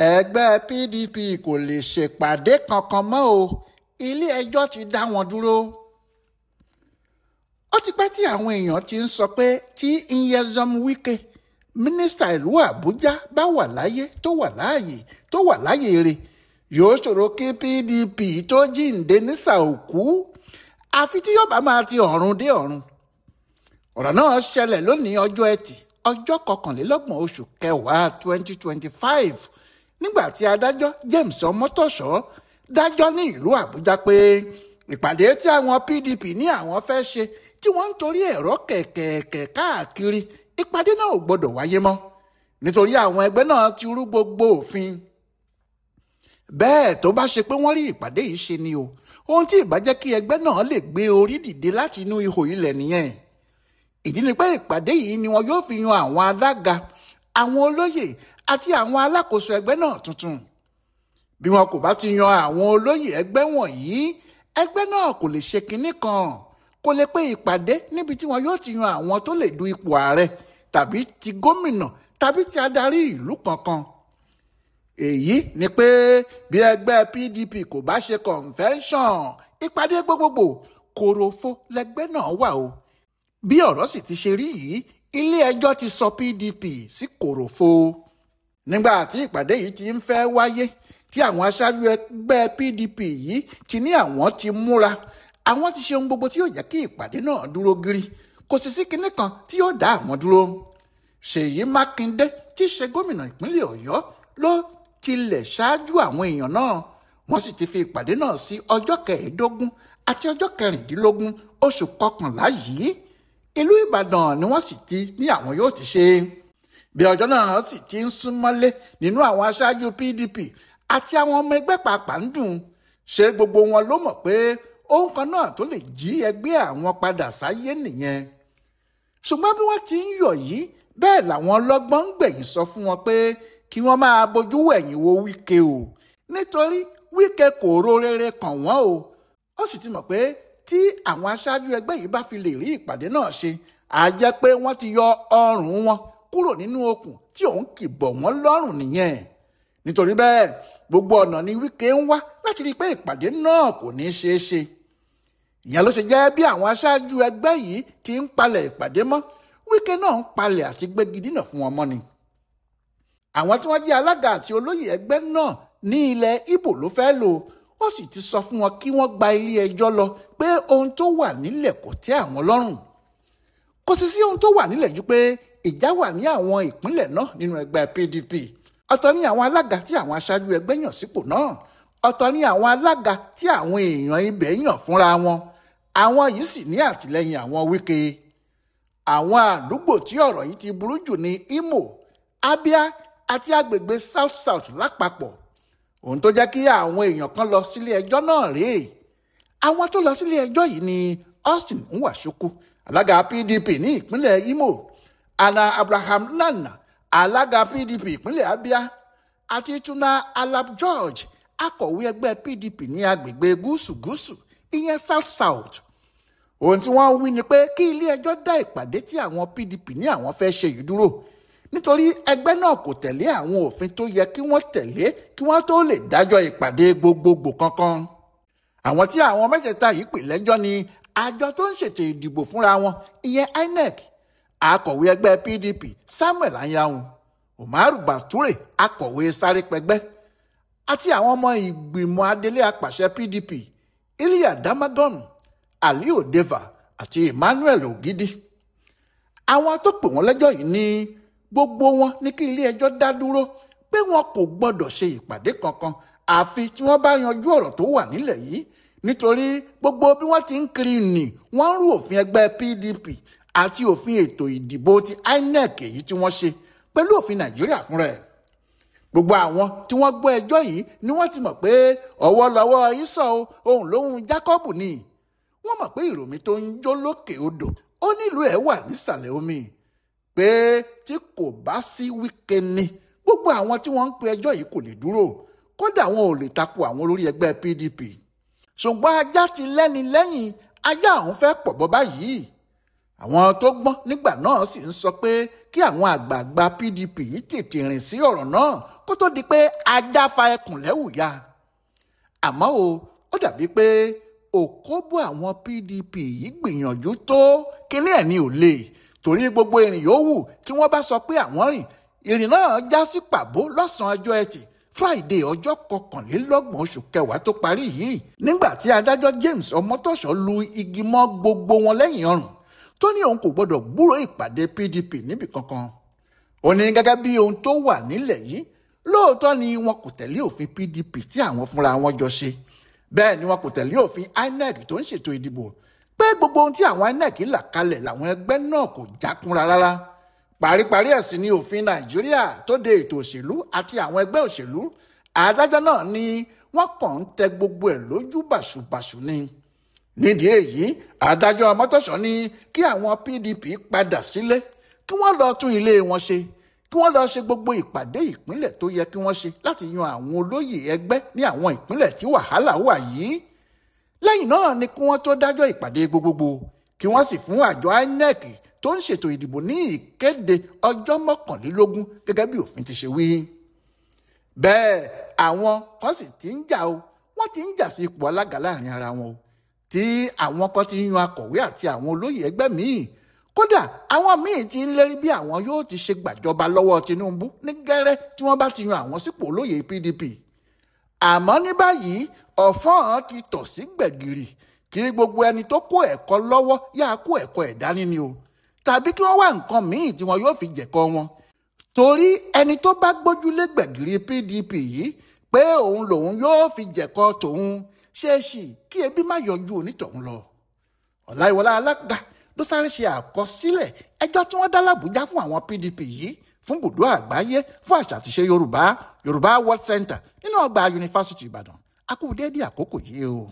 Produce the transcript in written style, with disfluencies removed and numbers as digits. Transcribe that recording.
Ẹgbẹ́ PDP kò lè ṣèpàdé kankan mọ́ o, ilé-ẹjọ́ ti dá wọn dúró. Ó ti pẹ́ tí àwọn èèyàn ti ń sọ pé tí Nyesom Wike, mínísítà ìlú Àbújá, bá wà láyé tó wà láàyè tó wà láyè rẹ̀, yóò ṣòro kí PDP tó jíǹde nísà òkú, àfi tí yóò bá máa ti ọ̀run dé ọ̀run. Ọ̀rọ̀ náà ṣẹlẹ̀ lónìí ọjọ́ Ẹtì, ọjọ́ 21 oṣù kẹwàá 2025, nígbà tí adájọ́ James Ọmọ́tọ̀ṣọ́ dájọ́ ní ìlú Àbújá pé ìpàdé tí àwọn PDP ní àwọn fẹ́ ṣe tí wọ́n ń torí ẹ̀rọ kẹ̀kẹ̀kẹ̀ káàkiri, ìpàdé náà ò gbọ́dọ̀ wáyé mọ́ nítorí àwọn ẹgbẹ́ náà ti rú gbogbo òfin. Bẹ́ẹ̀ tó bá ṣe pé wọ́n rí ìpàdé yìí ṣe ni o, ohun tí ìbá jẹ́ kí ẹgbẹ́ náà lè gbé orí dìde láti inú ihò ilẹ̀ nìyẹn. Ìdí ni pé ìpàdé yìí ni wọn yóò fi yan àwọn alága, àwọn olóyè àti àwọn alákòóso ẹgbẹ́ náà tuntun. Bí wọn kò bá ti yan àwọn olóyè ẹgbẹ́ wọ̀nyí, ẹgbẹ́ náà kò lè ṣe kinní kan, kò lè pé ìpàdé níbi tí wọn yóò ti yan àwọn tó lè du ipò ààrẹ tàbí ti gómìnà tàbí ti adarí ìlú kankan. Èyí ni pé bí ẹgbẹ́ PDP kò bá ṣe convention, ìpàdé gbogbogbò, kòròfo lẹgbẹ́ náà wà o. Bí ọ̀rọ̀ sì ti ṣe rí yìí, ilé ẹjọ́ ti sọ PDP sí kòròfo. Nígbà tí ìpàdé yìí ti ń fẹ́ wáyé, tí àwọn aṣáájú ẹgbẹ́ PDP yìí ti ní àwọn ti múra, àwọn ti ṣe ohun gbogbo tí yóò jẹ́ kí ìpàdé náà dúró gírí, kò sì sí kinní kan tí yóò dá àwọn dúró. Ṣèyí Mákindé tí í ṣe gómìnà ìpínlẹ̀ Ọ̀yọ́ ló tilẹ̀ ṣáájú àwọn èèyàn náà, wọ́n sì ti fi ìpàdé náà sí ọjọ́ 15 àti ọjọ́ 16 oṣù kọkànlá yìí. Ìlú Ìbàdàn ni wọ́n sì ti ní àwọn yóò ti ṣe. Bí ọjọ́ náà sì ti ń súnmọ́lé nínú àwọn aṣáájú PDP àti àwọn ọmọ ẹgbẹ́ pàápàá ń dùn. Ṣé gbogbo wọn ló mọ̀ pé ohun kan náà tó lè jí ẹgbẹ́ àwọn padà sáyé nìyẹn? Ṣùgbọ́n bí wọ́n ti ń yọ̀ yìí, bẹ́ẹ̀ làwọn ọlọ́gbọ́n ń gbẹ̀yìn sọ fún wọn pé kí wọ́n máa bójú wẹ̀yìn wo Wike o, nítorí Wike kò ro rere kàn wọ́n o. Ó sì ti mọ̀ pé tí àwọn aṣáájú ẹgbẹ́ yìí bá fi lè rí ìpàdé náà ṣe, á jẹ́ pé wọ́n ti yọ ọrùn wọn kúrò nínú okùn tí òun kì bọ̀ wọ́n lọ́rùn nìyẹn. Nítorí bẹ́ẹ̀, gbogbo ọ̀nà ni Wike ń wá láti rí i pé ìpàdé náà kò ní ṣeé ṣe. Ìyẹn ló ṣe jẹ́ bí àwọn aṣáájú ẹgbẹ́ yìí ti ń palẹ̀ ìpàdé mọ́, Wike náà ń palẹ̀ àti gbégi dínà fún wọn mọ́ ni. Àwọn tí wọ́n jẹ́ alága àti olóyè ẹgbẹ́ náà ní ilẹ̀ Ìgbò ló fẹ́ lò, ó sì ti sọ fún wọn kí wọ́n gba ilé ẹjọ́ lọ pé ohun tó wà nílẹ̀ kò tẹ́ àwọn lọ́rùn. Kò sì sí ohun tó wà nílẹ̀ ju pé ìjà wà ní àwọn ìpínlẹ̀ náà nínú ẹgbẹ́ PDP. Ọ̀tọ̀ ni àwọn alága tí àwọn aṣáájú ẹgbẹ́ yàn sípò náà, ọ̀tọ̀ ni àwọn alága tí àwọn èèyàn ibẹ̀ yàn fúnra wọn. Àwọn yìí sì ní àtìlẹ́yìn àwọn Wike. Àwọn àdúgbò tí ọ̀rọ̀ yìí ti burú jù ní Imo, Abia àti agbègbè South South lápapọ̀. Ohun tó jẹ́ kí àwọn èèyàn kan lọ sílé ẹjọ́ náà rèé. Àwọn tó lọ sílé ẹjọ́ yìí ni Austin Nwachukwu, alága PDP ní ìpínlẹ̀ Imo, Anna Abraham Nana, alága PDP ìpínlẹ̀ Abia, àti Tuna Alab George, akọ̀wé ẹgbẹ́ PDP ní agbègbè gúúsù gúúsù, ìyẹn South South. Ohun tí wọ́n wí ni pé kí ilé ẹjọ́ dá ìpàdé tí àwọn PDP ní àwọn fẹ́ ṣe yìí dúró, nítorí ẹgbẹ́ náà kò tẹ̀lé àwọn òfin tó yẹ kí wọ́n tẹ̀lé kí wọ́n tó lè dájọ́ ìpàdé gbogbogbò kankan. Àwọn tí àwọn mẹ́tẹ̀ẹ̀ta yìí pè lẹ́jọ́ ni àjọ tó ń ṣètò ìdìbò fúnra wọn, ìyẹn INEC, akọ̀wé ẹgbẹ́ PDP Samuel Anyanwu, Umaru Bature, akọ̀wé Sárépẹgbẹ́, àti àwọn ọmọ ìgbìmọ̀ adelé apàṣẹ PDP Iliya Damagun, Aliyu Deva àti Emmanuel Ogidi. Àwọn tó pè wọ́n lẹ́jọ́ yìí ní gbogbo wọn ní kí ilé ẹjọ́ dá dúró pé wọn kò gbọdọ̀ ṣe ìpàdé kankan àfi tí wọ́n bá yanjú ọ̀rọ̀ tó wà nílẹ̀ yìí, nítorí gbogbo bí wọ́n ti ń kiri nì wọ́n ń rú òfin ẹgbẹ́ PDP àti òfin ètò ìdìbò ti INEC èyí tí wọ́n ṣe pẹ̀lú òfin Nàìjíríà fúnra ẹ̀. Gbogbo àwọn tí wọ́n gbọ́ ẹjọ́ yìí ni wọ́n ti mọ̀ pé ọwọ́ lọ́wọ́ Ísọ̀ òun lóhun Jákọ́bù ni. Wọ́n mọ̀ pé ìròmí tó ń jó lókè odò ó nílùú ẹ̀ wà nísàlẹ̀ omi, pé tí kò bá sí Wike ni gbogbo àwọn tí wọ́n ń pe ẹjọ́ yìí kò lè dúró, kódà wọn ò lè tako àwọn olórí ẹgbẹ́ PDP. Ṣùgbọ́n ajá ti lẹ́ni lẹ́yìn, ajá òun fẹ́ pọ̀ bọ́ báyìí. Àwọn tó gbọ́n nígbà náà sì ń sọ pé kí àwọn àgbààgbà PDP yìí tètè rìn sí ọ̀rọ̀ náà kó tó di pé ajá fa ẹkùn lẹ́wù ya. Àmọ́ o, ó dàbí pé òkóbó àwọn PDP yìí gbìyànjú tó kíní ẹ̀ ní ò lè, torí gbogbo ìrìn yòówù tí wọ́n bá sọ pé àwọn rìn, ìrìn náà já sí pàbó lọ́sàn-án ọjọ́ Ẹtì Friday ọjọ́ 21 oṣù kẹwàá tó parí yìí, nígbà tí adájọ́ James Ọmọ́tọ̀ṣọ́ lu igi mọ́ gbogbo wọn lẹ́yìn ọrùn tó ní òun kò gbọdọ̀ gbúròó ìpàdé PDP níbì kankan. Ó ní gẹ́gẹ́ bí ohun tó wà nílẹ̀ yìí, lóòótọ́ ni wọn kò tẹ̀lé òfin PDP tí àwọn fúnra wọn jọ ṣe, bẹ́ẹ̀ ni wọn kò tẹ̀lé òfin INEC tó ń ṣètò ìdìbò, pé gbogbo ohun tí àwọn INEC là kalẹ̀ làwọn ẹgbẹ́ náà kò jákúnra rárá. Paríparí ẹ̀ sì ni òfin Nàìjíríà tó de ètò òṣèlú àti àwọn ẹgbẹ́ òṣèlú. Adájọ́ náà ni wọ́n kàn ń tẹ gbogbo ẹ̀ lójú bàṣubàṣu ni. Nídìí èyí, adájọ́ Ọmọ́tọ̀ṣọ́ ní kí àwọn PDP padà sílé, kí wọ́n lọ tún ilé wọn ṣe, kí wọ́n lọ ṣe gbogbo ìpàdé ìpínlẹ̀ tó yẹ kí wọ́n ṣe láti yan àwọn olóyè ẹgbẹ́ ní àwọn ìpínlẹ̀ tí wàhálà wà yìí. Lẹ́yìn náà ni kí wọ́n tó dájọ́ ìpàdé gbogbogbò, kí wọ́n sì fún àjọ INEC tó ń ṣètò ìdìbò ní ìkéde ọjọ́ 21 gẹ́gẹ́ bí òfin ti ṣe wí. Bẹ́ẹ̀ àwọn kan sì ti ń jà o, wọ́n ti ń jà sí ipò alága láàrin ara wọn o, tí àwọn kan ti ń yan akọ̀wé àti àwọn olóyè ẹgbẹ́ míì. Kódà àwọn míì ti ń lérí bí àwọn yóò ti ṣe gbàjọba lọ́wọ́ Tinubu ní gẹ́rẹ́ tí wọ́n bá ti yan àwọn sípò olóyè PDP. Àmọ́ ní báyìí, ọ̀fọ́n ti tọ̀ sí gbẹ̀gìrì kí gbogbo ẹni tó kó ẹ̀kọ́ lọ́wọ́ yáa kó ẹ̀kọ́ ẹ̀ dání ni o, tàbí kí wọ́n wá nǹkan míì tí wọn yóò fi jẹ̀kọ́ wọn. Torí ẹni tó bá gbójúlé gbẹ̀gìrì PDP yìí pé òun lòun yóò fi jẹ̀kọ́ tòun, ṣeéṣì kí ebi má yọjú onítọ̀hún lọ. Ọláìwọlá Alága ló sáré ṣe àkọsílẹ̀ ẹjọ́ tí wọ́n dá l'Àbújá fún àwọn PDP yìí fún bùdó àgbáyé fún àṣà àtiṣe Yorùbá, Yorùbá World Center nínú ọgbà Yunifásítì Ìbàdàn. A kú déédéé àkókò yìí o.